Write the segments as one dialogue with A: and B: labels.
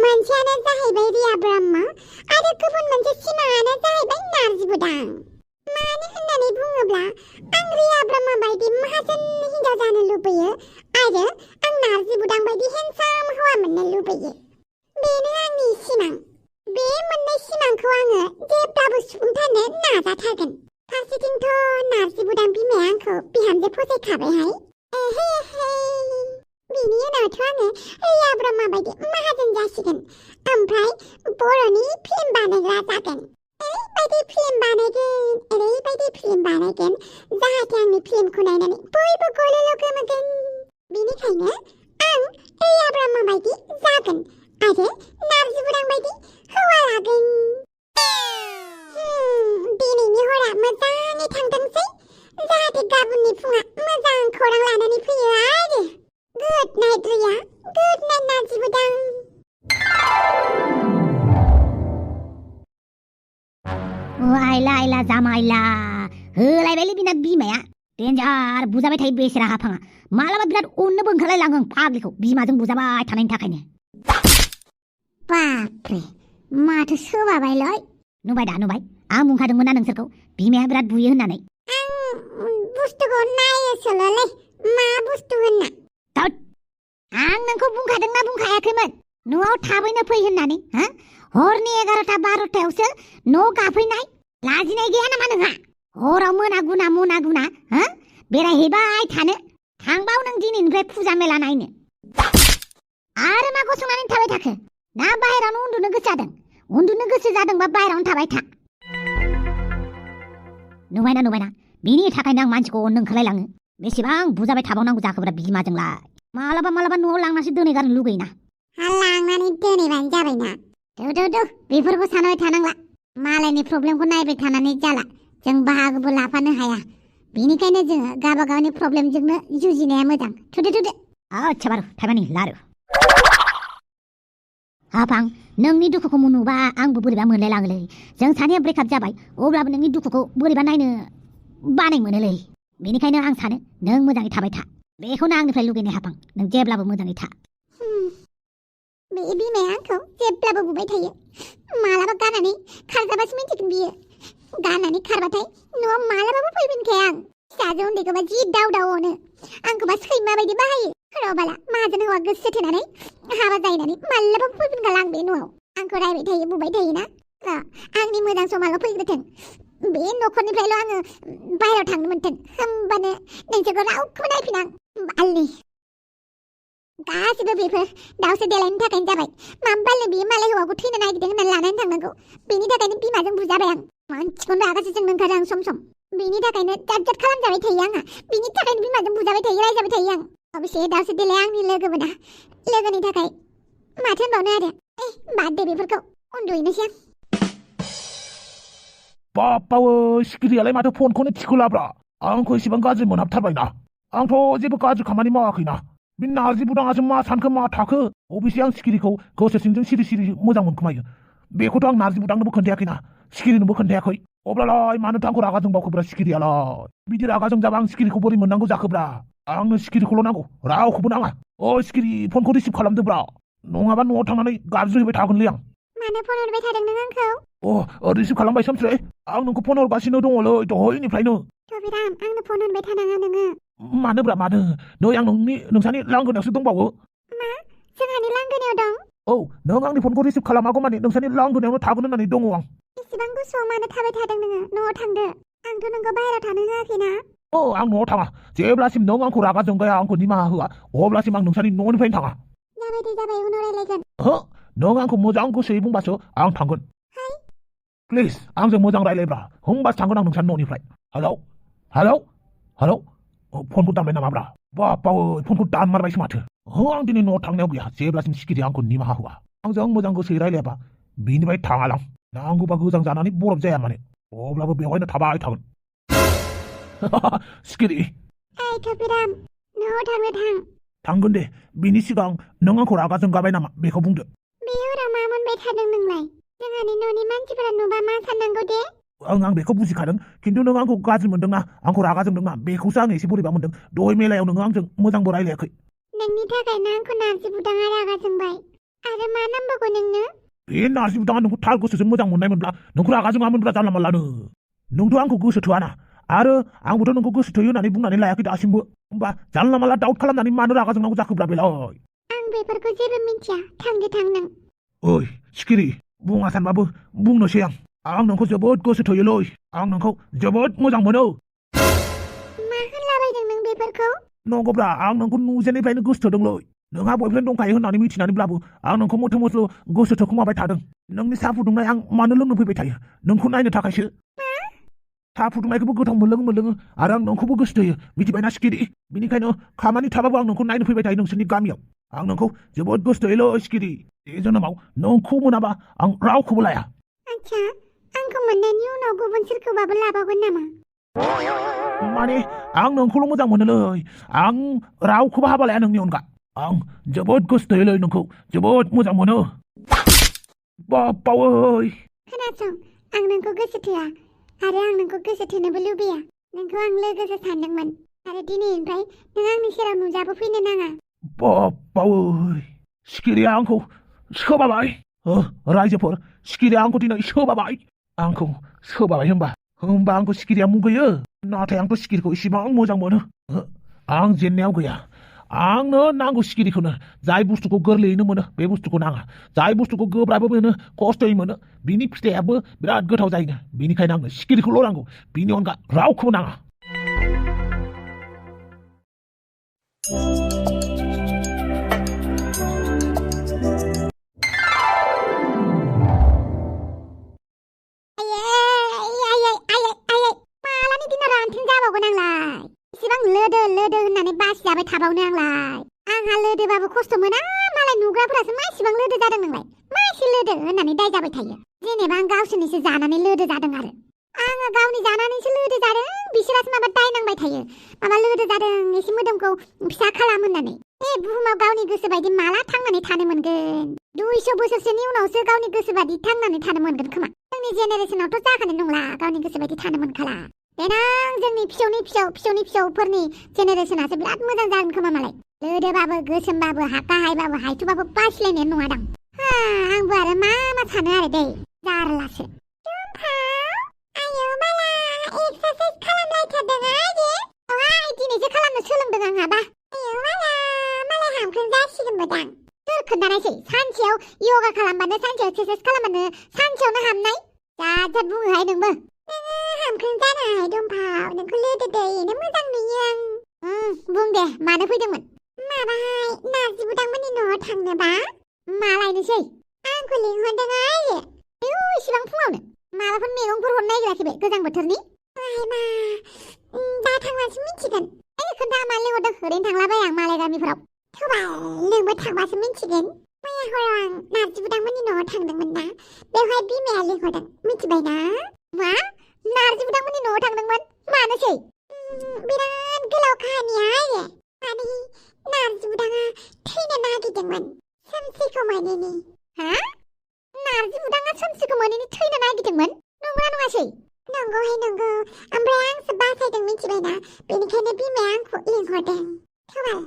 A: मोनसेयानो जाहैबाय रिया ब्रह्म आरो गुबुन मोनसे सिमाङानो जाहैबाय नारजि बुदां। मानो होननानै बुङोब्ला आं रिया ब्रह्म बायदि माहाजोन हिनजाव जानो लुबैयो आरो आं नारजि बुदां बायदि हेन्डसाम हौवा मोननो लुबैयो। बेनो आंनि सिमां। बे मोननै सिमांखौ आङो जेब्लाबो सुफुंथारनो नाजाथारगोन। फारसेथिंथ' नारजि बुदां बिमाया आंखौ बिहामजो फसायखाबायहाय। बिनि उनावथ' आङो रिया ब्रह्म बायदि माहाजोन जासिगोन। ओमफ्राय बर'नि फिल्म बानायग्रा जागोन। ओरैबायदि फिल्म बानायगोन जाहाथे आंनि फिल्मखौ नायनानै बयबो गल'ल' गोमोगोन। बेनिखायनो आं रिया ब्रह्म बायदि जागोन आरो नारजि बुदां बायदि हौवा लागोन। दिनैनि हरा मोजाङै थांथोंसै जाहाथे गाबोननि फुङा मोजां खौरां लानानै फैयो आरो। गुड नाइट रिया, गुड नाइट नारजि बुदां।
B: आइला जामाइला होलायबायलै बिना बिमाया देन्जार बुजाबाय थायो बेसेरा हाफाङा। मालाबा बिराद अननोबो ओंखारलायलाङो आं फाग्लिखौ बिमाजों बुजाबाय थानायनि थाखायनो।
A: बापरे माथो सोबाबायलै।
B: नुबाय आं बुंखादोंमोन ना नोंसोरखौ बिमाया बिराद बुयो होननानै।
A: आं बुस्थुखौ नायोसोल'लै मा बुस्थु होनना।
B: आं नोंखौ बुंखादोंना बुंखायाखैमोन न'आव थाबैनो फै होननानै? हरनि 11टा 12टायावसो न' गाफैनाय लाजिनाय गैया नामा नोंहा? हराव मोना गुना बेरायहैबाय थानो थांबाव नों दिनैनिफ्राय फुजा मेला नायनो। आरो मा गसंनानै थाबाय थाखो? ना बाहेरावनो उन्दुनो गोसो जादों? उन्दुनो गोसो जादोंबा बाहेरावनो थाबाय था। नुबायना बिनि थाखायनो आं मानसिखौ अननो ओंखारलायलाङो। बेसेबां बुजाबाय थाबावनांगौ जाखोब्रा बिमाजोंलाय। मालाबा न'आव लांनासो दोनहैगारनो लुगैयोना।
A: लांनानै दोनहैबानो जाबायना। बेफोरखौ सानबाय थानांला। मालायनि प्रब्लेमखौ नायबाय थानानै जाला। जों बाहागोबो लाफानो हाया। बेनिखायनो जोङो गावबा गावनि प्रब्लेमजोंनो जुजिनाया मोजां। थुदो।
B: आच्छा बारु थाइमानि लारु। हाफां नोंनि दुखुखौ नुबा आंबो बोरैबा मोनलायलाङोलै। जों सानैया ब्रेकआप जाबाय अब्लाबो नोंनि दुखुखौ बोरैबा नायनो बानाय मोनोलै। बेनिखायनो आं सानो नों मोजाङै थाबाय था। बेखौनो आंनिफ्राय लुगैनाय हाफां। नों जेब्लाबो मोजाङै था।
A: बे बिमाया आंखौ जेब्लाबो बुबाय थायो। मालाबा गारनानै खारजाबासो मिन्थिगोन बियो। गारनानै खारबाथाय न'आव मालाबाबो फैफिनखाया आं। फिसाजो उन्दैखौबा जि दाव अनो। आंखौबा सैमा बायदि बाहायो। रबाला माहाजोन हौवा गोसो थोनानै हाबा जाहैनानै मालाबाबो फैफिनखाला आं बे न'आव। आंखौ रायबाय थायो बुबाय थायोना। आंनि मोजां समाल' फैग्रोथों। बे न'खरनिफ्रायल' आङो बाहेरायाव थांनो मोनथों। होमबानो नोंसोरखौ रावखौबो नायफिना आं। बालनि गासिबो बेफोर दाउसो देलायनो थाखायनो जाबाय। माबालनि बियो मालाय हौवाखौ थैनो नागिरदों होननानै लानानै थांनांगौ। बेनि थाखायनो बिमाजों बुजाबाय आं। मानसिखौनो रागासो जोंनो ओंखारो आं सम बेनि थाखायनो जाद खालामजाबाय थायो आंहा। बेनि थाखायनो बिमाजों बुजाबाय थायो रायजाबाय थायो आं। अबेसे दाउसो देलाय आंनि लोगोबो ना। लोगोनि थाखाय माथो होनबावनो आरो। बाद दे बेफोरखौ उन्दुहैनोसै आं।
C: बाप्पावो सिखिरियालाय माथो फनखौनो थिखोलाब्रा। आंखौ एसेबां गाज्रि मोनहाबथारबायना। आंथ' जेबो गाज्रि खामानि मावाखैना। बे नारजि बुदाङासो मा सानखो मा थाखो। अबेसे आं सिखिरिखौ गोसो सिंजों सिरि मोजां मोनखोमायो। बेखौथ' आं नारजि बुदांनोबो खोन्थायाखैना सिखिरिनोबो खोन्थायाखै। अब्लालाय मानोथो आंखौ रागा जोंबावखोब्रा सिखिरियालाय। बिदि रागा जोंजाबा आं सिखिरिखौ बोरै मोननांगौ जाखोब्रा। आंनो सिखिरिखौल' नांगौ रावखौबो नाङा। सिखिरि फनखौ रिसिभ खालामदोब्रा नङाबा न'आव थांनानै गाबज्रिहैबाय थागोनलै आं।
A: मानो फन हरबाय थादों नों आंखौ?
C: रिसिभ खालामबाय सोमस्रै। आं नोंखौ फन हरगासिनो दङलै दहायनिफ्रायनो।
A: बिराम आंनो फन हरबाय थानाङा नोङो।
C: मानोब्रा मानो? नै आं नोंसानि लांगोनायावसो दंबावो।
A: मा? जोंहानि लांगोनायाव दं?
C: नों आंनि फनखौ रिसिभ खालामागौ माने नोंसानि लांगोनायावनो थागोन होननानै दङ आं।
A: एसेबां गोसोआव मानो थाबाय थादों नोङो? न'आव थांदो। आंथ' नोंखौ बाहेरायाव थानो होआखैना।
C: आं न'आव थाङा। जेब्लासिम नों आंखौ रागा जोंगाया आंखौ निमाहा होआ अब्लासिम आं नोंसानि न'निफ्रायनो थाङा।
A: जाबाय उनाव रायलायगोन।
C: नों आंखौ मोजां गोसोयै बुंबासो आं थांगोन। प्लिज आंजों मोजां रायलायब्रा होमबासो थांगोन आं नोंसानि न'निफ्राय। हेलौ फनखौ दानबाय नामाब्रा? बाप्पावो फनखौ दानमारबायसो माथो। आं दिनै न'आव थांनायाव गैया जेब्लासिम सिखिरिया आंखौ निमाहा होआ। आंजों मोजां गोसोयै रायलायाबा बेनिफ्राय थाङालां। नांगौबा गोजां जानानै बरफ जाया माने अब्लाबो बेवहायनो थाबाय थागोन। सिखिरि
A: बिराम न'आव थांनो थां।
C: थांगोन दे। बिनि सिगां नों आंखौ रागा जोंगाबाय नामा बेखौ बुंदो।
A: बे हराव मा मोनबाय थादों नोंलाय? जोंहानि न'नि मानसिफोरा नुबा मा साननांगौ दे?
C: आं बेखौ बुजिखादों खिन्थु नों आंखौ गाज्रि मोनदोंना आंखौ रागा जोंदोंना बेखौसो आं एसे बोरैबा मोनदों। दहाय मेलायाव नोङो आंजों मोजांबो रायलायाखै।
A: नोंनि थाखायनो आंखौ नारजि बुदाङा रागा जोंबाय। आरो मा नांबावगौ नोंनो?
C: बे नारजि बुदाङा नोंखौ थार गोसोजों मोजां मोननायमोनब्ला नोंखौ रागा जोङामोनब्रा जानला मानलानो। नोंथ' आंखौ गोसो थोआना आरो आंबोथ' नोंखौ गोसो थोयो होननानै बुंनानै लायाखै दासिमबो। होमबा जानला मानला दाउट खालामनानै मानो रागा जोंनांगौ जाखोब्रा बेलाय?
A: आं बेफोरखौ जेबो मिन्थिया। थांदो थां नों।
C: ओइ सिखिरि, बुङा सानबाबो बुंनोसै आं नोंखौ जोबोद गोसो थोयोलै। आं नोंखौ जोबोद मोजां मोनो।
A: मा होनलाबायदों नों बेफोरखौ?
C: नंगौब्रा, आं नोंखौ नुजेननिफ्रायनो गोसो थोदोंलै। नोंहा बयफ्रेन्ड दंखायो होननानै मिथिनानैब्लाबो आं नोंखौ मोथो मोथो गोसो थोखुमाबाय थादों। नोंनि साहा फुदुंनाय आं मानो लोंनो फैबाय थायो? नोंखौ नायनो थाखायसो। साहा फुदुंनायखौबो गोथाव मोनलोङो आरो आं नोंखौबो गोसो थोयो, मिथिबायना सिखिरि? बेनिखायनो खामानि थाबाबो आं नोंखौ नायनो फैबाय थायो नोंसोरनि गामियाव। आं नोंखौ जोबोद गोसो थोयोलै सिखिरि। बे जोनोमाव नोंखौ मोनाबा आं रावखौबो लाया।
A: आच्छा, आंखौ मोननायनि उनाव गुबुन सोरखौबाबो लाबावगोन नामा?
C: माने आं नोंखौल' मोजां मोनोलै। आं रावखौबो हाबा लाया नोंनि अनगा। आं जोबोद गोसो थोयोलै नोंखौ, जोबोद मोजां मोनो। बाप्पावै!
A: खोनासं, आं नोंखौ गोसो थोआ आरो आं नोंखौ गोसो थोनोबो लुबैया। नोंखौ आं लोगोसो सानदोंमोन आरो दिनैनिफ्राय नों आंनि सेराव नुजाबोफैनो नाङा।
C: बाप्पावै! सिखिरिया आंखौ सोबाबाय। रायजोफोर, सिखिरिया आंखौ दिनै सोबाबाय। आंखौ सोबाबाय होमबा आंखौ सिखिरिया मुगैयो। नाथाय आंथ' सिखिरिखौ इसेबां मोजां मोनो। आं जेननायाव गैया। आंनो नांगौ सिखिरिखौनो। जाय बुस्थुखौ गोरलैयैनो मोनो बे बुस्थुखौ नाङा। जाय बुस्थुखौ गोब्राबो मोनो, खस्थ'यै मोनो, बिनि फिथाइयाबो बिराद गोथाव जायो। बिनिखायनो आंनो सिखिरिखौल' नांगौ, बिनि अनगा रावखौबो नाङा।
A: मालानि दिनाव रानथों जाबावगोन आंलाय? इसेबां लोदो होननानै बासि जाबाय थाबावनो आंलाय? आंहा लोदोबाबो खस्थ' मोना। मालाय नुग्राफोरासो मा इसेबां लोदो जादों नोंलाय? मा एसे लोदो होननानै दाय जाबाय थायो? जेनेबा आं गावसोरनिसो जानानै लोदो जादों आरो आङो गावनि जानानैसो लोदो जादों। बिसोरासो माबा दाय नांबाय थायो। माबा लोदो जादों, एसे मोदोमखौ फिसा खालाम होननानै। बुहुमाव गावनि गोसो बायदि माला थांनानै थानो मोनगोन? 200 बोसोरसोनि उनावसो गावनि गोसो बायदि थांनानै थानो मोनगोन खोमा। जोंनि जेनेरेसनावथ' जाखानाय नंला, गावनि गोसो बायदि थानो मोनखाला। देनां जोंनि फिसौनि फिसौफोरनि जेनेरेसनासो बिराद मोजां जागोन खोमा मालाय। लोदोबाबो गोसोमबाबो गाहायबाबो हायथुबाबो बासिलायनाय नङादां। आंबो आरो मा सानो आरो दै, जारलासो। आयौ बाला, एक्सारसाइज खालामलायथारदों आइजो। दिनैसो खालामनो सोलोंदों आंहाबा। आयौ बाला, मालाय हामख्रें जासिगोनबो दां। सोर खोन्थानायसै? सानसेयाव यगा खालामबानो, सानसेयाव एक्सारसाइज खालामबानो सानसेयावनो हामनाय? जाद बुङोहाय नोंबो। नोङो हामख्रें जानाय दंफाव, नोंखौ लोदो दैनो मोजां नुयो आं। बुं दे, मानो फैदोंमोन? माबाहाय, नारजि बुदांमोननि न'आव थांनोबा। मालायनोसै? आंखौ लिंहरदों आइयो। इसिबां फुङावनो माबाफोर मैगंफोर हरनो नागिराखै बे गोजां बोथोरनि? दा थांबासो मिथिगोन। खोन्था, मानो लिंहरदों? ओरैनो थांलाबाया आं मालाय गामिफोराव। थौबाल, नोंबो थांबासो मिथिगोन। मैया हराव आं नारजि बुदांमोननि न'आव थांदोंमोन ना, बेवहाय बिमाया लिंहरदों, मिथिबायना? मा? नारजि बुदांमोननि न'आव थांदोंमोन? मानोसै? बिराद गोलाव काहानिया आइयो। माने नारजि बुदाङा थैनो नागिरदोंमोन, सोमसिखौ मोनैनि। नारजि बुदाङा सोमसिखौ मोनैनि थैनो नागिरदोंमोन? नंगौना नङासै? नंगौहाय नंगौ। ओमफ्राय आंसो बासायदों, मिथिबायना? बेनिखायनो बिमाया आंखौ लिंहरदों। थौबाल,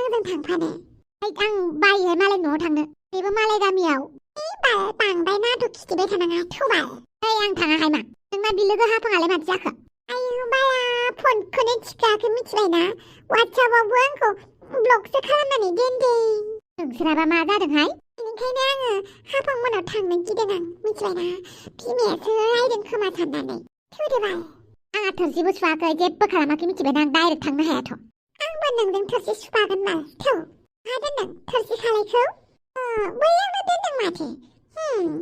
A: आंजों थांफानो। आं बायोहाय मालाय न'आव थांनो। बेबो मालाय गामियाव। बांद्राय नाटक खिथिबाय थानाङा, थौबाल। आं थाङाहाय मा? नोंना बिलोगो हाफाङालाय माथो जाखो? आयौ बाला, फनखौनो थिखाखै, मिथिबायना? वाट्सएपआवबो आंखौ ब्लकसो खालामनानै दोनदों। नोंसोराबा मा जादोंहाय? बेनिखायनो आङो हाफां मोनाव थांनो गिदों आं, मिथिबायना? बिमायासो रायदों खोमा साननानै। थौदोबाल, आंहा थोरसिबो सुवाखै, जेबो खालामाखै, मिथिबायना? आं डाइरेक्ट थांनो हायाथ'। आंबो नोंजों थोरसि सुफागोन बाल। थौ, मा दोनदों थोरसि खालायखौ? बैयावनो दोनदों माथो।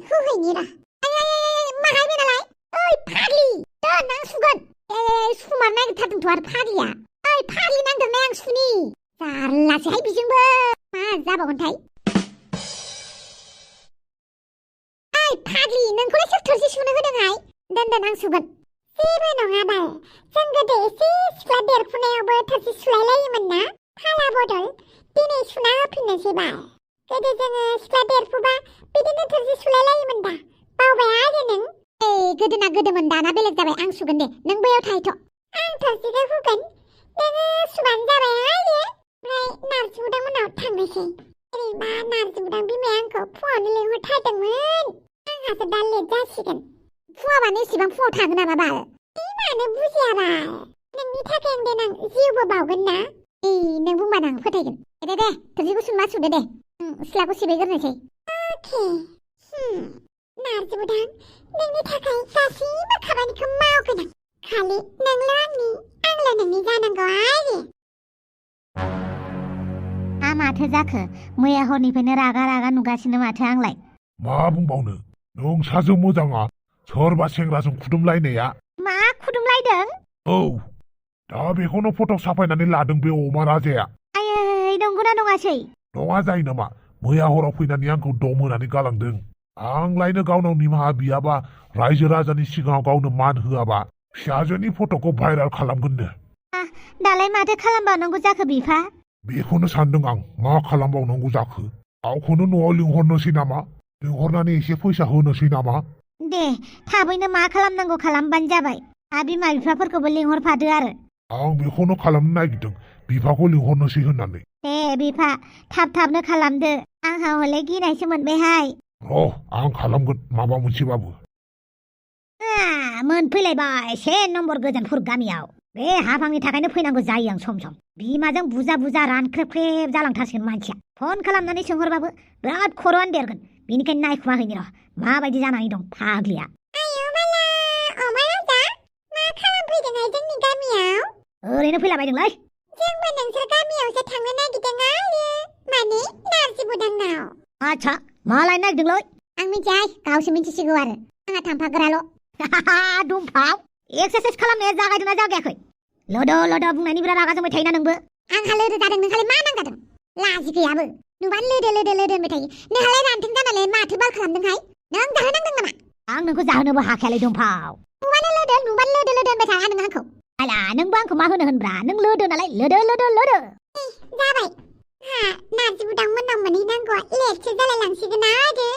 A: होहैनि र'। माहाय बेनालाय? ओइ फाग्लि, दोन, आं सुगोन। सुमार नागिरथारदोंथ' आरो फाग्लिया। ओइ फाग्लि, नांदेरनाय, आं सुनि। जारलासोहाय बिजोंबो। मा जाबावगोनथाय? फाग्लि, नोंखौलाय सोर थोरसि सुनो होदोंहाय? दोन, आं सुगोन। जेबो नङा बाल। जों गोदो एसे सिख्ला देरफुनायावबो थोरसि सुलायलायोमोन ना, फाला बदल। दिनै सुना होफिननोसै बाल। गोदो जोङो सिख्ला देरफुबा बिदिनो थोरसि सुलायलायोमोन दा। बावबाय आरो नों? गोदोना गोदोमोन, दाना बेलेग जाबाय। आं सुगोन दे, नों बैयाव थाहैथ'। आं थोरसिखौ हुगोन, नोङो सुबानो जाबाय आइयो। ओमफ्राय नारजि बुदांमोननाव थांनोसै। ओरैबा नारजि बुदां बिमाया आंखौ फुङावनो लिंहरथारदोंमोन। आंहासो दा लेट जासिगोन।
B: फुङाबानो इसिबां फुङाव थाङो नामा बाल?
A: मानो बुजियाबाल? नोंनि थाखाय आं देनां जिउबो बावगोन ना।
B: नों बुंबानो आं फोथायगोन। दे थोरसिखौ सुनना सुदो दे। सिथ्लाखौ सिबैग्रोनोसै।
A: अके। नारजि बुदां, नोंनि थाखाय गासैबो खामानिखौ मावगोन आं। खालि नोंल' आंल' नोंनि जानांगौ आरो।
B: माथो जाखो? मैया हरनिफ्रायनो रागा रागा नुगासिनो माथो आंलाय।
C: मा बुंबावनो, नोंसाजों मोजाङा सोरबा सेंग्राजों खुदुमलायनाया।
B: मा खुदुमलायदों?
C: औ, दा बेखौनो फट' साफायनानै लादों बे अमा राजाया।
B: आयै, नंगौना नङासै?
C: नङा जायो नामा? मैया हराव फैनानै आंखौ दम होनानै गालांदों। आंलायनो गावनाव निमाहा बियाबा, रायजो राजानि सिगाङाव गावनो मान होआबा फिसाजोनि फट'खौ भाइरेल खालामगोननो।
B: दालाय माथो खालामबावनांगौ जाखो बिफा?
C: बेखौनो सानदों आं, मा खालामबावनांगौ जाखो? गावखौनो न'आव लिंहरनोसै नामा? लिंहरनानै एसे फैसा होनोसै नामा?
B: दे, थाबैनो मा खालामनांगौ खालामबानो जाबाय। बिमा बिफाफोरखौबो लिंहरफादो आरो।
C: आं बेखौनो खालामनो नागिरदों, बिफाखौ लिंहरनोसै होननानै।
B: दे बिफा, थाबनो खालामदो। आंहा हले गिनायसो मोनबायहाय।
C: आं खालामगोन माबा मोनसेबाबो।
B: मोनफैलायबाय 1 नम्बर गोजोनपुर गामियाव। बे हाफांनि थाखायनो फैनांगौ जायो आं सम सम। बिमाजों बुजा रानख्रेब जालांथारसिगोन मानसिया। फन खालामनानै सोंहरबाबो बिराद खर'आनो देरगोन। बेनिखायनो नायखुमाहैनि र', माबायदि जानानै दं फाग्लिया।
A: आयौ बाला, अमा राजा, मा खालामफैदोंहाय जोंनि गामियाव?
B: ओरैनो फैलाबायदोंलै।
A: जोंबो नोंसोर गामियावसो थांनो नागिरदों आरो। माने नारजि बुदांनाव।
B: आच्छा, मा लायनो नागिरदोंलै?
A: आं मिथिया, गावसो मिथिसिगौ आरो। आंहा थांफाग्राल'।
B: दुमफाव, एक्सारसाइस खालामनाया जागायदोंना जागायाखै? लोदो बुंनायनि बिराद रागा जोंबाय थायोना नोंबो।
A: आंहा लोदो जादों, नोंहालाय मा नांगादों? लाजि गैयाबो। नुबानो लोदो होनबाय थायो। नोंहालाय रानथों जानानै माथो बाल खालामदोंहाय? नों जाहोनांदों नामा?
B: आं नोंखौ जाहोनोबो हाखायालै दुमफाव।
A: नुबानो लोदो होनबाय थाया नों आंखौ।
B: आला, नोंबो आंखौ मा होनो होनब्रा? नों लोदो नालाय लोदो।
A: जाबाय। नारजि बुदां मोननाव मोनहैनांगौआ लेटसो जालायलांसिगोन आरो।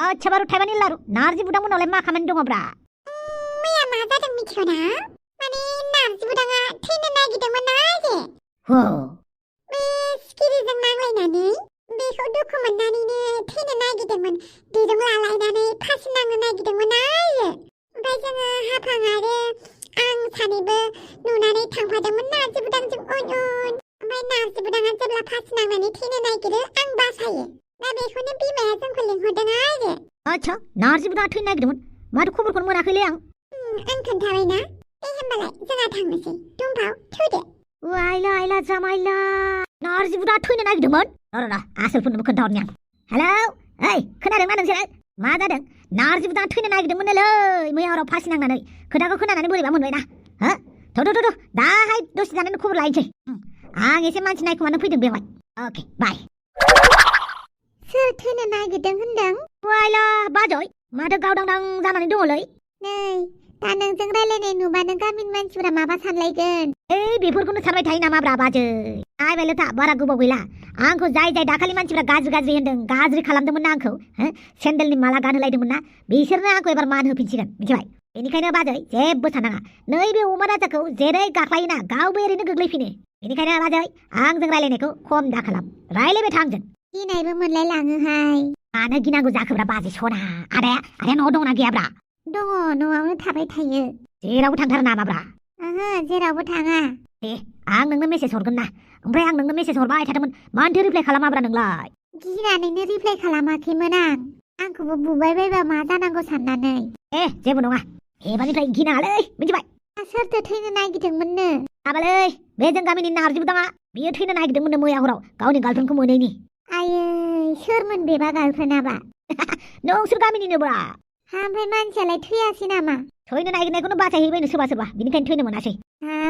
B: आच्छा बारु थाइबानि लारु, नारजि बुदां मोननावलाय मा खामानि दङब्रा?
A: मैया मा जादों मिथिगौ ना? माने नारजि बुदाङा थैनो नागिरदोंमोन आरो। बे सिखिरिजों नांलायनानै बेखौ दुखु मोननानैनो थैनो नागिरदोंमोन। दिरुं लालायनानै फासि नांनो नागिरदोंमोन आरो। ओमफ्राय जोङो हाफां आरो आं सानैबो नुनानै थांफादोंमोन नारजि बुदांजों उन। ओमफ्राय नारजि बुदाङा जेब्ला फासि नांनानै थैनो नागिरो, आं बासायो। दा बेखौनो बिमाया जोंखौ लिंहरदों आरो।
B: आच्छा, नारजि बुदाङा थैनो नागिरदोंमोन? माथो खबरखौनो मोनाखैलै आं।
A: आं खोन्थाबायना। दे होमबालाय जोंहा थांनोसै। दुमफाव, थुदो।
B: आइला जामाइला, नारजि बुदाङा थैनो नागिरदोंमोन? र' आसोलफोरनोबो खोन्थाहरनि आं। हेलौ, ओइ खोनादोंना नोंसोरो? मा जादों? नारजि बुदाङा थैनो नागिरदोंमोनलै मैया हराव फासि नांनानै। खोथाखौ खोनानानै बोरैबा मोनबायना? थौ दाहाय दसे जानानै खबर लायनोसै। आं एसे मानसि नायखुमानो फैदों बेवहाय। अके, बाय।
A: सोर थैनो नागिरदों होनदों?
B: आइला बाजै, माथो गावदांदां जानानै दङलै।
A: नै, दा नोंजों रायलायनाय नुबानो गामिनि मानसिफोरा माबा सानलायगोन।
B: बेफोरखौनो सानबाय थायो नामाब्रा बाजै? नायबायल'था, बारा गोबाव गैला। आंखौ जाय दाखालि मानसिफ्रा गाज्रि होनदों, गाज्रि खालामदोंमोन ना आंखौ, सेन्देलनि माला गानहोलायदोंमोन ना, बिसोरनो आंखौ एबार मान होफिनसिगोन, मिथिबाय? बेनिखायनो बाजै जेबो साननाङा। नैबे अमा राजाखौ जेरै गाख्लायोना, गावबो ओरैनो गोग्लैफिनो। बेनिखायनो बाजै, आंजों रायलायनायखौ खम दा खालाम। रायलायबाय था आंजों।
A: गिनायबो मोनलाय लाङोहाय।
B: मानो गिनांगौ जाखोब्रा बाजै सना? आदाया न'आव दंना गैयाब्रा?
A: दङ, न'आवनो थाबाय थायो।
B: जेरावबो थांथारा नामाब्रा?
A: ओहो, जेरावबो थाङा।
B: दे, आं नोंनो मेसेज हरगोन ना। ओमफ्राय आं नोंनो मेसेज हरबाय थादोंमोन, मानोथो रिप्लाय खालामाब्रा नोंलाय?
A: गिनानैनो रिप्लाय खालामाखैमोन आं। आंखौबो बुबाय बायबा मा जानांगौ साननानै।
B: जेबो नङा। एबारनिफ्राय गिनाङालै, मिथिबाय?
A: सोरथो थैनो नागिरदोंमोननो?
B: माबालै, बे जों गामिनि नारजि बुदाङा। बियो थैनो नागिरदोंमोननो मैया हराव, गावनि गार्लफ्रेन्डखौ मोनैनि।
A: आयै, सोरमोन बेबा गार्लफ्रेन्डाबा?
B: नोंसोर गामिनिनोब्रा।
A: ओमफ्राय मानसियालाय थैयासै नामा?
B: थैनो नागिरनायखौनो बासायहैबायनो सोरबा, बेनिखायनो थैनो मोनासै।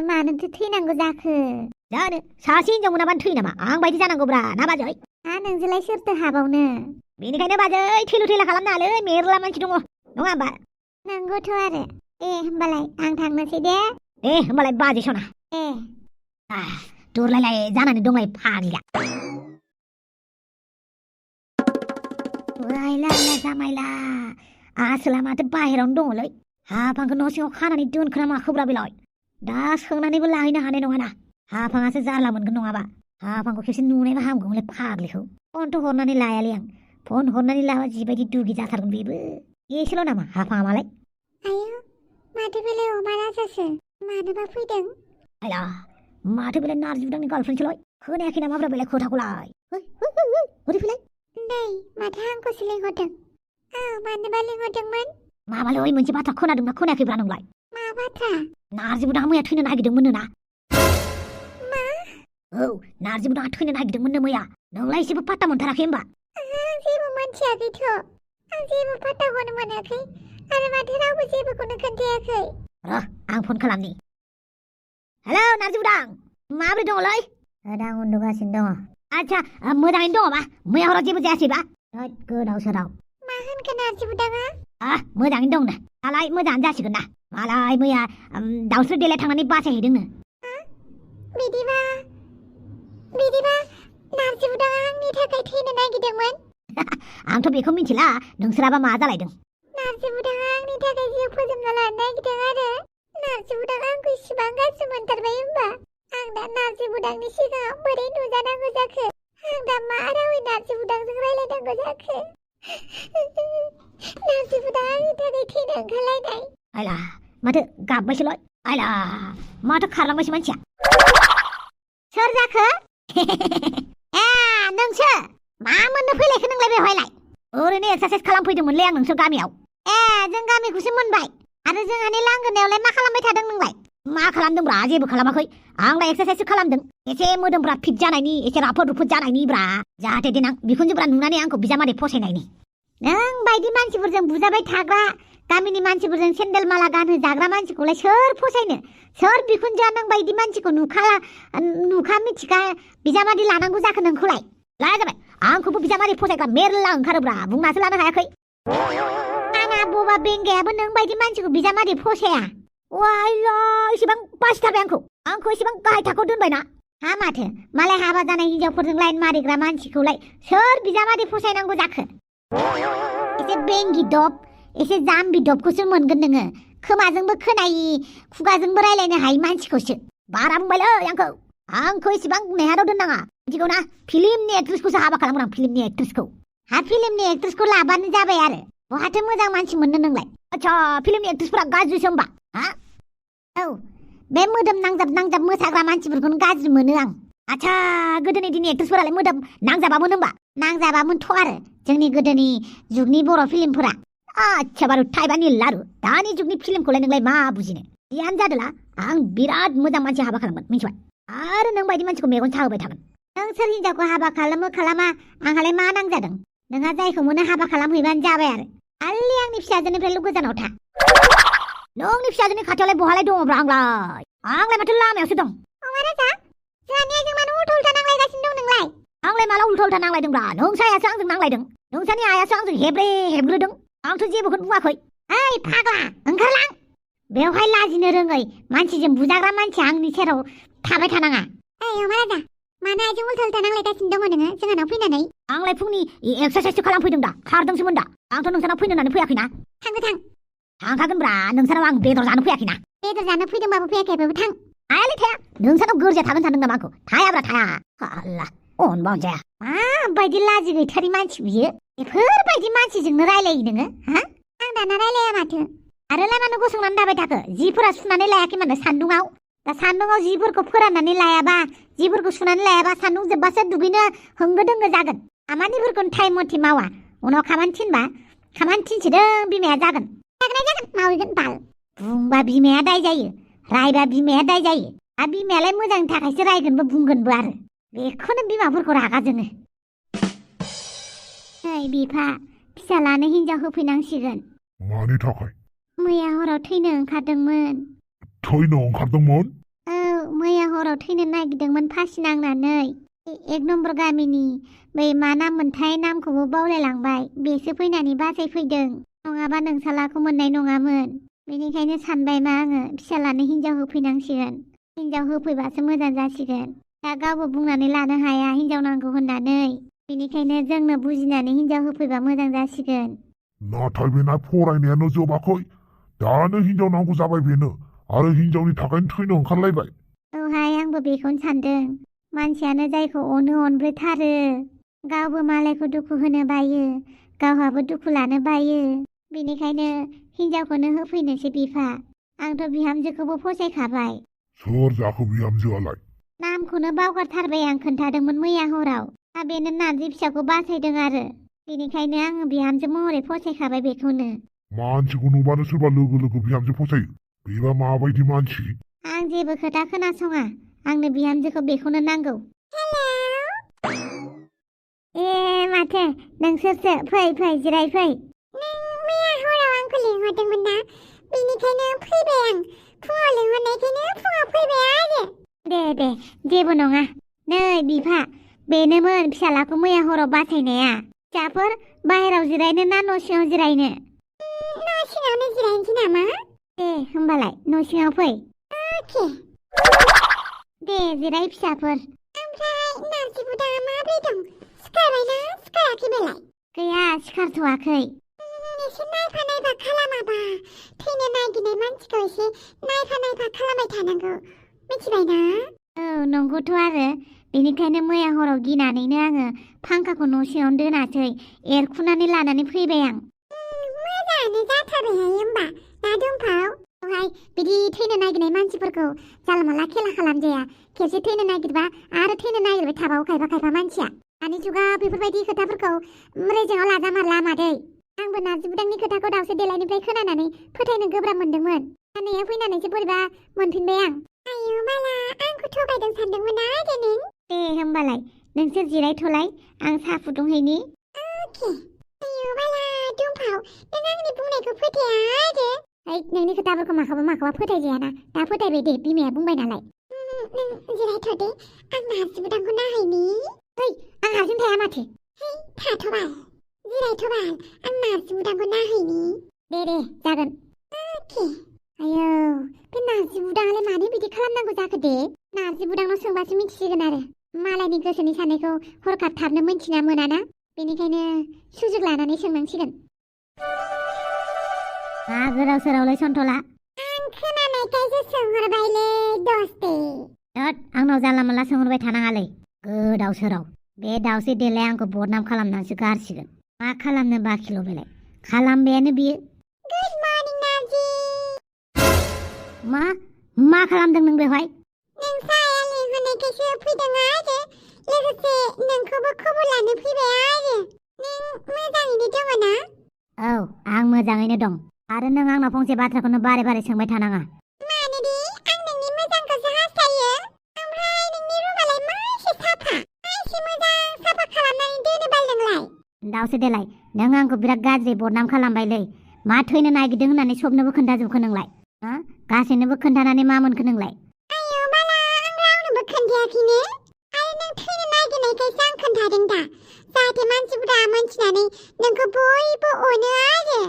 A: मानोथो थैनांगौ जाखो?
B: जानो, सासे हिनजाव मोनाबानो थैयो नामा? आं बायदि जानांगौब्रा ना बाजै?
A: नोंजोंलाय सोरथो हाबावनो?
B: बेनिखायनो बाजै थैला खालामनाङालै, मेरला मानसि दङ, नङा होमबा?
A: नंगौथ' आरो। होमबालाय आं थांनोसै दे।
B: होमबालाय बाजै सना। दुरलायलाय जानानै दंलाय फाग्लिया। आइला जामाइला, आसोला माथो बाहेरावनो दङलै। हाफांखौ न' सिङाव खानानै दोनखोना माखोब्रा बेलाय? दा सोंनानैबो लाहैनो हानाय नङाना। हाफाङासो जारला मोनगोन नङाबा। हाफांखौ खेबसे नुनायबा हामगौमोनलै फाग्लिखौ फनथ' हरनानै लायालै आं फन हरनानै लाबा जिबायदि दुगि जाथारगोन बेबो एसेल' नामा हाफाङामालाय
A: आयौ माथो बेलाय अमा राजासो मानोबा फैदों
B: आयला माथो बेलाय नारजि बुदांनि गार्लफ्रेन्डसोलाय खोनायाखै नामाब्रा बेलाय खोथाखौलाय ओरै फैलाय
A: नै माथो आंखौसो लिंहरदों मानोबा लिंहरदोंमोन
B: माबालै मोनसे बाथ्रा खोनादोंना खोनायाखैब्रा नोंलाय
A: मा बाथ्रा
B: नारजि बुदाङा मैया थैनो नागिरदोंमोननो ना
A: मा
B: औ नारजि बुदाङा थैनो नागिरदोंमोननो मैया नोंलाय एसेबो पात्ता मोनथाराखै होमबा
A: आं जेबो मोनथियाखैथ' आं जेबो पात्ताखौनो मोनाखै आरो माथो रावबो जेबोखौनो खोन्थायाखै
B: र' आं फन खालामनि हेलौ नारजि बुदां माबोरै दङलै दा उन्दुगासिनो दङ आच्छा मोजाङैनो दङबा मैया हराव जेबो जायासैबा गोदाव सोराव
A: मा होनखो नारजि बुदाङा
B: मोजाङैनो दं ना दालाय मोजाङानो जासिगोन ना मालाय मैया दाउस्रि देलाय थांनानै बासायहैदोंनो
A: बिदिबा नारजि बुदाङा आंनि थाखाय थैनो नागिरदोंमोन
B: आंथ' बेखौ मिथिला नोंसोराबा मा जालायदों
A: नारजि बुदाङा आंनि थाखाय जिउ फोजोबना लानो नागिरदों आरो नारजि बुदाङा आंखौ इसिबां गाज्रि मोनथारबाय होमबा आं दा नारजि बुदांनि सिगाङाव बोरै नुजानांगौ जाखो आं दा मा रावै नारजि बुदांजों रायलायनांगौ जाखो नारजि बुदाङा आंनि थाखाय थैनो ओंखारलायनाय
B: आयला माथो गाबबायसोलाय आयला माथो खारलांबायसो मानसिया सोर जाखो नोंसो मा मोननो फैलायखो नोंलाय बेवहायलाय ओरैनो एक्सारसाइज खालामफैदोंमोनलै आं नोंसोर गामियाव जों गामिखौसो मोनबाय आरो जोंहानि लांगोनायावलाय मा खालामबाय थादों नोंलाय मा खालामदोंब्रा जेबो खालामाखै आंलाय एक्सारसाइससो खालामदों एसे मोदोमफ्रा फिट जानायनि एसे राफोद रुफोद जानायनि ब्रा जाहाथे देनां बिखुनजोफ्रा नुनानै आंखौ बिजामादै फसायनायनि नों बायदि मानसिफोरजों बुजाबाय थाग्रा गामिनि मानसिफोरजों सेन्देल माला गानहोजाग्रा मानसिखौलाय सोर फसायनो सोर बिखुनजोआ नों बायदि मानसिखौ नुखा मिथिखा बिजामादै लानांगौ जाखो नोंखौलाय लाया जाबाय आंखौबो बिजामादै फसायग्रा मेरला ओंखारोब्रा बुंनासो लानो हायाखै आंना बबा बेंगायाबो नों बायदि मानसिखौ बिजामादै फसाया वाइला इसेबां बासिथारबाय आंखौ इसेबां गाहाय थाखोआव दोनबायना माथो मालाय हाबा जानाय हिनजावफोरजों लाइन मारिग्रा मानसिखौलाय सोर बिजामादै फसायनांगौ जाखो एसे बेंगि दब एसे जाम्बि दबखौसो मोनगोन नोङो खोमाजोंबो खोनायि खुगाजोंबो रायलायनो हायि मानसिखौसो बारा बुंबायलै आंखौ इसेबां नेहादाव दोननाङा मिथिगौ ना फिल्मनि एक्ट्रेसखौसो हाबा खालामगोन आं फिल्मनि एक्ट्रेसखौ फिल्मनि एक्ट्रेसखौ लाबानो जाबाय आरो बहाथो मोजां मानसि मोननो नोंलाय आच्छा फिल्मनि एक्ट्रेसफोरा गाज्रिसो होमबा औ बे मोदोम नांजाब मोसाग्रा मानसिफोरखौनो गाज्रि मोनो आं आच्छा गोदोनि दिननि एक्ट्रेसफोरालाय मोदोम नांजाबामोन होमबा नांजाबामोनथ' आरो जोंनि गोदोनि जुगनि बर' फिल्मफोरा आच्छा बारु थाइबानि लारु दानि जुगनि फिल्मखौलाय नोंलाय मा बुजिनो जियानो जादोला आं बिराद मोजां मानसि हाबा खालामगोन मिथिबाय आरो नों बायदि मानसिखौ मेगन साहोबाय थागोन नोंसोर हिनजावखौ हाबा खालामो खालामा आंहालाय मा नांजादों नोंहा जायखौ मोनो हाबा खालामहैबानो जाबाय आरो खालि आंनि फिसाजोनिफ्रायल' गोजानाव था नोंनि फिसाजोनि खाथियावलाय बहालाय दङब्रा आंलाय माथो लामायावसो दं
A: अमा राजा जोंहानि आइजों मानो उल्था उल्था नांलायगासिनो दं नोंलाय
B: आंलाय माला उल्था उल्था नांलायदोंब्रा नोंसा आइयासो आंजों नांलायदों नोंसानि आइयासो आंजों हेब्रोदों आंथ' जेबोखौनो बुङाखै ओइ फाग्ला ओंखारलां बेवहाय लाजिनो रोङै मानसिजों बुजाग्रा मानसिया आंनि सेराव थाबाय थानाङा
A: ओइ अमा राजा मानो आइजों उल्था उल्था नांलायगासिनो दङ नोङो जोंहानाव फैनानै
B: आंलाय फुंनि एक्सारसाइससो खालामफैदों दा खारदोंसोमोन दा आंथ' नोंसानाव फैनो होननानै फैयाखैना थांखागोनब्रा नोंसानाव आं बेदर जानो फैयाखैना
A: बेदर जानो फैदोंबाबो फैयाखैबाबो थां
B: हायालै थाया नोंसानाव गोरजिया थागोन सानदों नामा आंखौ थायाब्रा थाया आल्ला अनबावनो जाया माबायदि लाजि गैथारि मानसि बियो बेफोरबायदि मानसिजोंनो रायलायो नोङो
A: आं दाना रायलाया माथो
B: आरोलाय मानो गसंनानै दाबाय थाखो जिफोरा सुनानै लायाखै मानो सान्दुङाव दा सान्दुङाव जिफोरखौ फोराननानै लायाबा जिफोरखौ सुनानै लायाबा सान्दुं जोब्बासो दुगैनो होंगो दोंगो जागोन खामानिफोरखौनो टाइम मथे मावा उनाव खामानि थिनसिदों बिमाया जागोन
A: मावगोन बाल
B: बुंबा बिमाया दाय जायो रायबा बिमाया दाय जायो आरो बिमायालाय मोजांनि थाखायसो रायगोनबो बुंगोनबो आरो बेखौनो बिमाफोरखौ रागा जोङो ओइ बिफा फिसालानो हिनजाव होफैनांसिगोन
C: मानि थाखाय
B: मैया हराव थैनो ओंखारदोंमोन औ मैया हराव थैनो नागिरदोंमोन फासि नांनानै एक नम्बर गामिनि बै मा नाम मोनथाय नामखौबो बावलायलांबाय बेसो फैनानै बासायफैदों नङाबा नोंसालाखौ मोननाय नङामोन बेनिखायनो सानबाय मा आङो फिसालानो हिनजाव होफैनांसिगोन हिनजाव होफैबासो मोजां जासिगोन दा गावबो बुंनानै लानो हाया हिनजाव नांगौ होननानै बेनिखायनो जोंनो बुजिनानै हिनजाव होफैबा मोजां जासिगोन
C: नाथाय बेना फरायनायानो जोबाखै दानो हिनजाव नांगौ जाबाय बेनो आरो हिनजावनि थाखायनो थैनो ओंखारलायबाय
B: औहाय आंबो बेखौनो सानदों मानसियानो जायखौ अनो अनब्रेथारो गावबो मालायखौ दुखु होनो बायो गावहाबो दुखु लानो बायो बेनिखायनो हिनजावखौनो होफैनोसै बिफा आंथ' बिहामजोखौबो फसायखाबाय
C: सोर जाखो बिहामजोआलाय
B: नामखौनो बावगारथारबाय आं खोन्थादोंमोन मैया हराव बेनो नारजि फिसाखौ बासायदों आरो बेनिखायनो आङो बिहामजो महरै फसायखाबाय बेखौनो
C: मानसिखौ नुबानो सोरबा लोगो लोगो बिहामजो फसायो बेबा माबायदि मानसि
B: आं जेबो खोथा खोनासङा आंनो बिहामजोखौ बेखौनो नांगौ ए माथो नोंसोरसो फै फै जिराय फै
A: मैया हराव आंखौ लिंहरदोंमोन ना बेनिखायनो फैबाय आं फुङाव लिंहरनायखायनो फुङाव फैबाय आरो
B: दे जेबो नङा नै बिफा बेनोमोन फिसालाखौ मैया हराव बासायनाया फिसाफोर बाहेराव जिरायनो ना न' सिङाव जिरायनो
A: न' सिङावनो जिरायनोसै नामा
B: दे होमबालाय न' सिङाव फै
A: अके
B: दे जिराय फिसाफोर
A: ओमफ्राय नारजि बुदाङा माबोरै दं सिखारबायना सिखाराखै बेलाय
B: गैया सिखारथ'वाखै
A: एसे नायफा नायफा खालामाबा थैनो नागिरनाय मानसिखौ एसे नायफा नायफा खालामबाय थानांगौ मिथिबायना
B: औ नंगौथ' आरो बेनिखायनो मैया हराव गिनानैनो आङो फांखाखौ न' सिङावनो दोनासै एरखुनानै लानानै फैबाय आं
A: मोजाङानो जाथारबायहाय होमबा ना दंफाव
B: बिदि थैनो नागिरनाय मानसिफोरखौ जानला मानला खेला खालामजाया खेबसे थैनो नागिरबा आरो थैनो नागिरबाय थाबावो खायफा मानसिया दानि जुगाव बेफोरबायदि खोथाफोरखौ रेजेङाव लाजामारला मादै आंबो नारजि बुदांनि खोथाखौ दावसे देलायनिफ्राय खोनानानै फोथायनो गोब्राब मोनदोंमोन नैयाव फैनानैसो बोरैबा मोनफिनबाय आं
A: आयौ बाला आंखौ थगायदों सानदोंमोन ना नों
B: दे होमबालाय नोंसोर जिरायथ'लाय आं साहा फुदुंहैनि
A: अके आयौ बाला दंफाव नों आंनि बुंनायखौ फोथाया आरो
B: नोंनि खोथाफोरखौ माखौबा फोथायजायाना दा फोथायबाय दे बिमाया बुंबाय नालाय
A: नों जिरायथ' दे आं नारजि बुदांखौ नायहैनि
B: आं हारसिं थाया माथो
A: थाथ'बाल जिरायथ'बाल आं नारजि बुदांखौ नायहैनि
B: दे जागोन
A: अके
B: आयौ बे नारजि बुदाङालाय मानो बिदि खालामनांगौ जाखो दे नारजि बुदांनाव सोंबासो मिथिसिगोन आरो मालायनि गोसोनि साननायखौ हरखाब थाबनो मिथिना मोनाना बेनिखायनो सुजुग लानानै सोंनांसिगोन गोदाव सोरावलाय सन्थला
A: आं खोनानायखायसो सोंहरबायलै दस्ते
B: आंनाव जानला मानला सोंहरबाय थानाङालै गोदाव सोराव बे दावसे देलाय आंखौ बदनाम खालामनानैसो गारसिगोन मा खालामनो बाखिल' बेलाय खालामबायानो बियो
A: गुड मर्निं नारजि
B: मा खालामदों नों बेवहाय
A: नों साया लिंहरनायखायसो फैदों आरो लोगोसे नोंखौबो खबर लानो फैबाय आरो नों मोजाङैनो दङ ना
B: औ आं मोजाङैनो दं आरो नों आंनाव फंसे बाथ्राखौनो बारे बारे सोंबाय थानाङा
A: मानोदि आं नोंनि मोजांखौसो हास्थायो ओमफ्राय नोंनि रुमालाय मा एसे साफा मोजां साफा खालामनानै दोनो बाल नोंलाय
B: दावसे देलाय नों आंखौ बिराद गाज्रि बदनाम खालामबायलै मा थैनो नागिरदों होननानै सबनोबो खोन्थाजोबखो नोंलाय गासैनोबो खोन्थानानै मा मोनखो नोंलाय
A: आयौ बाला आं रावनोबो खोन्थायाखैनो आरो नों थैनो नागिरनायखायसो आं खोन्थादों दा जाहाथे मानसिफोरा मोनथिनानै नोंखौ बयबो अनो आरो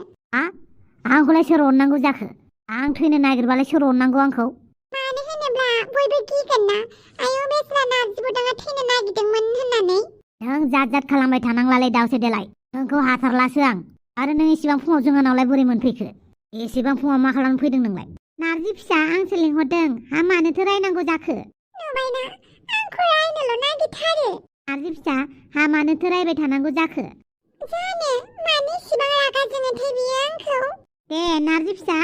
B: आंखौलाय सोर अननांगौ जाखो आं थैनो नागिरबालाय सोर अननांगौ आंखौ
A: मानो होनोब्ला बयबो गिगोन ना आयौ बेस्रा नारजि बुदाङा थैनो नागिरदोंमोन होननानै
B: नों जात खालामबाय थानांलालै दावसे देलाय नोंखौ हाथारलासो आं आरो नों एसेबां फुङाव जोंहानावलाय बोरै मोनफैखो एसेबां फुङाव मा खालामनो फैदों नोंलाय नारजि फिसा आंसो लिंहरदों मानोथो रायनांगौ जाखो
A: नुबायना आंखौ रायनोल' नागिरथारो
B: नारजि फिसा मानोथो रायबाय थानांगौ जाखो
A: जानो मानो इसिबां रागा जोङोथाय बियो आंखौ
B: दे नारजि फिसा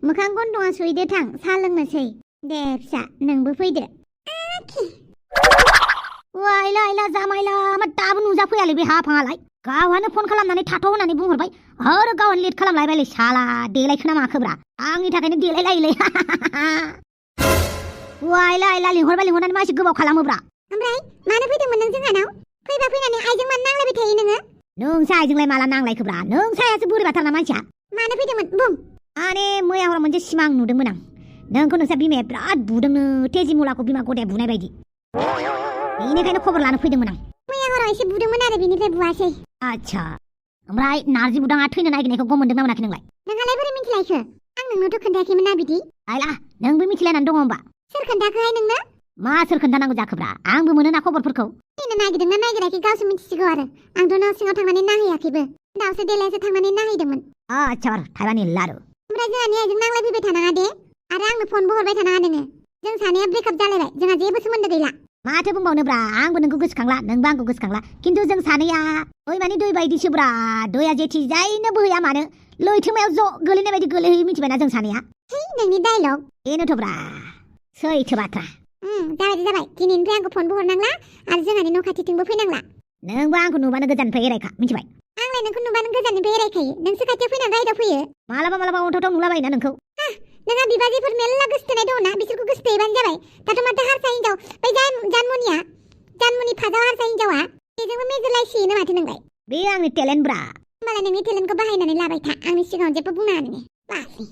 B: मोखां गन्थङा सुहैदो थां साहा लोंनोसै दे फिसा नोंबो फैदो आइला जामाइला मा दाबो नुजाफैयालै बे हाफाङालाय गावहानो फन खालामनानै थाथ' होननानै बुंहरबाय आरो गावहानो लेट खालामलायबायलै साला देलायखोना माखोब्रा आंनि थाखायनो देलायलायोलै आइला लिंहरनानै मा एसे गोबाव खालामोब्रा
A: ओमफ्राय मानो फैदोंमोन नों जोंहानाव फैनानै आइजों मानो नांलायबाय थायो नोङो
B: नोंसो आइजोंलाय माला नांलायखोब्रा नोंसायासो बोरैबाथारना मानसिया
A: मानो फैदोंमोन बुं
B: मैया हराव मोनसे सिमां नुदोंमोन आं नोंखौ नोंसा बिमाया बिराद बुदोंनो तेजिमुलाखौ बिमा गदाया बुनाय बायदि बेनिखायनो खबर लानो फैदोंमोन आं
A: मैया हराव एसे बुदोंमोन आरो बेनिफ्राय बुवासै
B: आच्छा ओमफ्राय नारजि बुदाङा थैनो नागिरनायखौ गम मोनदों ना मोनाखै नोंलाय
A: नोंहालाय बोरै मिथिलायखो आं नोंनावथ' खोन्थायाखैमोन ना बिदि
B: आइला नोंबो मिथिलायनानै दङ होमबा
A: सोर खोन्थाखोहाय नोंनो
B: मा सोर खोन्थानांगौ जाखोब्रा आंबो मोनोना खबरफोरखौ
A: थैनो नागिरदोंना नागिराखै गावसो मिथिसिगौ आरो आंथ' न' सिङाव थांनानै नायहैयाखैबो दावसे देलायसो थांनानै नायहैदोंमोन
B: आच्छा थाइबानि लारु
A: ओमफ्राय जोंहानि आइजों नांलायफैबाय थानाङा दे आरो आंनो फनबो हरबाय थानाङा नोङो जों सानैया ब्रेकआप जालायबाय जोंहा जेबो सोमोन्दो गैला
B: माथो बुंबावनोब्रा आंबो नोंखौ गोसोखांला नोंबो आंखौ गोसोखांला खिन्थु जों सानैया दै मानि दै बायदिसोब्रा दैया जेथिजायनो बोहैया मानो लैथोमायाव ज' गोलैनाय बायदि गोलैहैयो मिथिबायना जों सानैया
A: नोंनि डायलग
B: बेनोथ'ब्रा सैथो बाथ्रा
A: जाबाय दिनैनिफ्राय आंखौ फनबो हरनांला आरो जोंहानि न' खाथिथिंबो फैनांला
B: नोंबो आंखौ नुबानो गोजाननिफ्राय एरायखा मिथिबाय
A: आंलाय नोंखौ नुबानो गोजाननिफ्राय एरायखायो नोंसो खाथियाव फैना गाइदाव फैयो
B: मालाबा अन्थाव नुलाबायोना नोंखौ
A: नोंहा बिबाजैफोर मेल्ला गोसथोनाय दङना बिसोरखौ गोसथोहैबानो जाबाय दाथ' माथो हारसा हिनजाव बै जानमुनि फाजाव हारसा हिनजावा बेजोंबो मेजरलायसियोनो माथो नोंलाय
B: बे आंनि टेलेन्ट ब्रा
A: होमबालाय नोंनि टेलेन्टखौ बाहायनानै लाबाय था आंनि सिगाङाव जेबो बुंनाङा नोङो बासि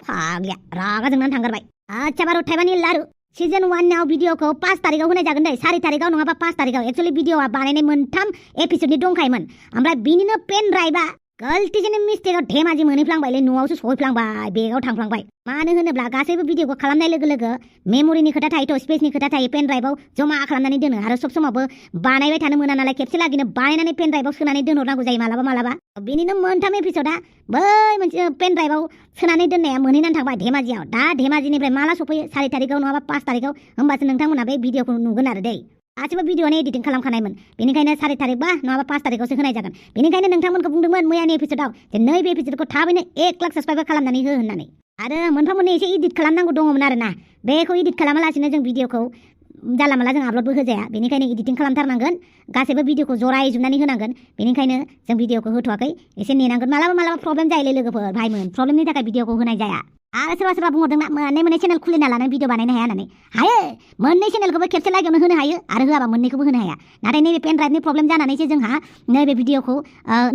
B: फाग्लिया रागा जोंनानै थांगारबाय आच्छा बार' थाइबानि लारु सीजन 1 नाव भिडिअखौ 5 तारिखाव होनाय जागोन दै 4 तारिखाव नङाबा 5 तारिखाव एक्चुअली भिडिअआ बानायनाय 3 एपिसोडनि दंखायोमोन ओमफ्राय बिनिनो पेन ड्राइभआ गलतिजोंनो मिस्टेकआव धेमाजि मोनहैफ्लांबायलै न'आवसो सहैफ्लांबाय बेगाव थांफ्लांबाय मानो होनोब्ला गासैबो भिडिअखौ खालामनाय लोगो लोगो मेम'रिनि खोथा थायोथ' स्पेसनि खोथा थायो पेन ड्राइभआव जमा खालामनानै दोनो आरो सब समावबो बानायबाय थानो मोना नालाय खेबसे लागिनो बानायनानै पेन ड्राइभआव सोनानै दोनहरनांगौ जायो मालाबा बिनिनो 3 एपिसोडआ बै मोनसे पेन ड्राइभआव सोनानै दोननाया मोनहैनानै थांबाय धेमाजियाव दा धेमाजिनिफ्राय माला सफैयो 4 तारिखाव नङाबा 5 तारिखाव होमबासो नोंथांमोना बे भिडिअखौ नुगोन आरो दै गासिबो भिडिअआनो एडिटिं खालामखानायमोन बेनिखायनो 4 तारिख बा नङाबा 5 तारिखावसो होनाय जागोन बेनिखायनो नोंथांमोनखौ बुंदोंमोन मैयानि एपिसोडआव जे नैबे एपिसोडखौ थाबैनो 1 लाख साबस्क्राइबार खालामनानै हो होननानै आरो मोनफा मोननै एसे इडिट खालामनांगौ दङमोन आरोना बेखौ इडिट खालामालासिनो जों भिडिअखौ जाला माला जों आपल'डबो होजाया बेनिखायनो इडिटिं खालामथारनांगोन गासैबो भिडिअखौ जरायजोबनानै होनांगोन बेनिखायनो जों भिडिअखौ होथ'वाखै एसे नेनांगोन मालाबा प्रब्लेम जायोलै लोगोफोर भाइमोन प्रब्लेमनि थाखाय भिडिअखौ होनाय जाया आरो सोरबा बुंहरदोंना मोननै चेनेल खुलिना लानानै भिडिअ बानायनो हाया होननानै हायो मोननै चेनेलखौबो खेबसे लागैयावनो होनो हायो आरो होआबा मोननैखौबो होनो हाया नाथाय नैबे पेन ड्राइभनि प्रब्लेम जानानैसो जोंहा नैबे भिडिअखौ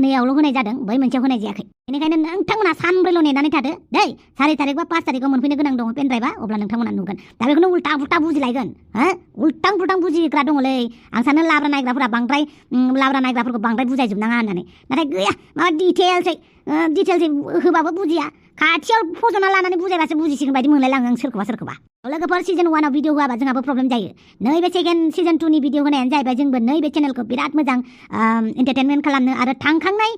B: नैयावल' होनाय जादों बै मोनसेयाव होनाय जायाखै बेनिखायनो नोंथांमोना सानब्रैल' नेनानै थादो दै 4 तारिख बा 5 तारिखाव मोनफैनो गोनां दङ पेन ड्राइभआ अब्ला नोंथांमोना नुगोन दा बेखौनो उल्टा पुल्टा बुजिलायगोन उल्टां पुल्टां बुजिग्रा दङलै आं सानो लाब्रा नायग्राफोरखौ बांद्राय बुजायजोबनाङा होननानै नाथाय गैया माबा डिटेल्सै होबाबो बुजिया खाथियाव फजना लानानै बुजायबासो बुजिसिगोन बायदि मोनलायलाङो आं सोरखौबा लोगोफोर सीजन 1 आव भिडिअ होआबा जोंहाबो प्रब्लेम जायो नैबे सीजन 2 नि भिडिअ होनायानो जाहैबाय जोंबो नैबे चेनेलखौ बिराद मोजां एन्टारटेनमेन्ट खालामनो आरो थांखांनाय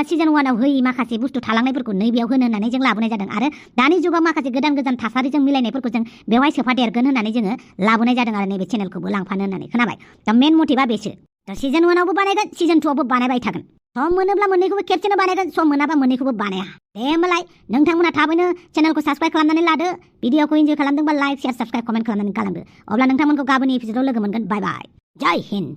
B: सीजन 1 आव होयि माखासे बुस्थु थालांनायफोरखौ नैबेयाव होनो होननानै जों लाबोनाय जादों आरो दानि जुगाव माखासे गोदान थासारिजों मिलायनायफोरखौ जों बेवहाय सोफादेरगोन होननानै जोङो लाबोनाय जादों आरो नैबे चेनेलखौबो लांफानो होननानै खोनाबाय दा मेन मटिभा बेसो दा सीजन 1 आवबो बानायगोन सीजन 2 आवबो बानायबाय थागोन सम मोनोब्ला मोननैखौबो खेबसेनो बानायगोन सम मोनाबा मोननैखौबो बानाया दे होमबालाय नोंथांमोना थाबैनो चेनेलखौ साबस्क्राइब खालामनानै लादो भिडिअखौ इन्जय खालामदोंबा लाइक शेयार साबस्क्राइब कमेन्ट खालामनानै गालांदो अब्ला नोंथांमोनखौ गाबोननि एपिसोडआव लोगो मोनगोन बाय बाय जय हिन्द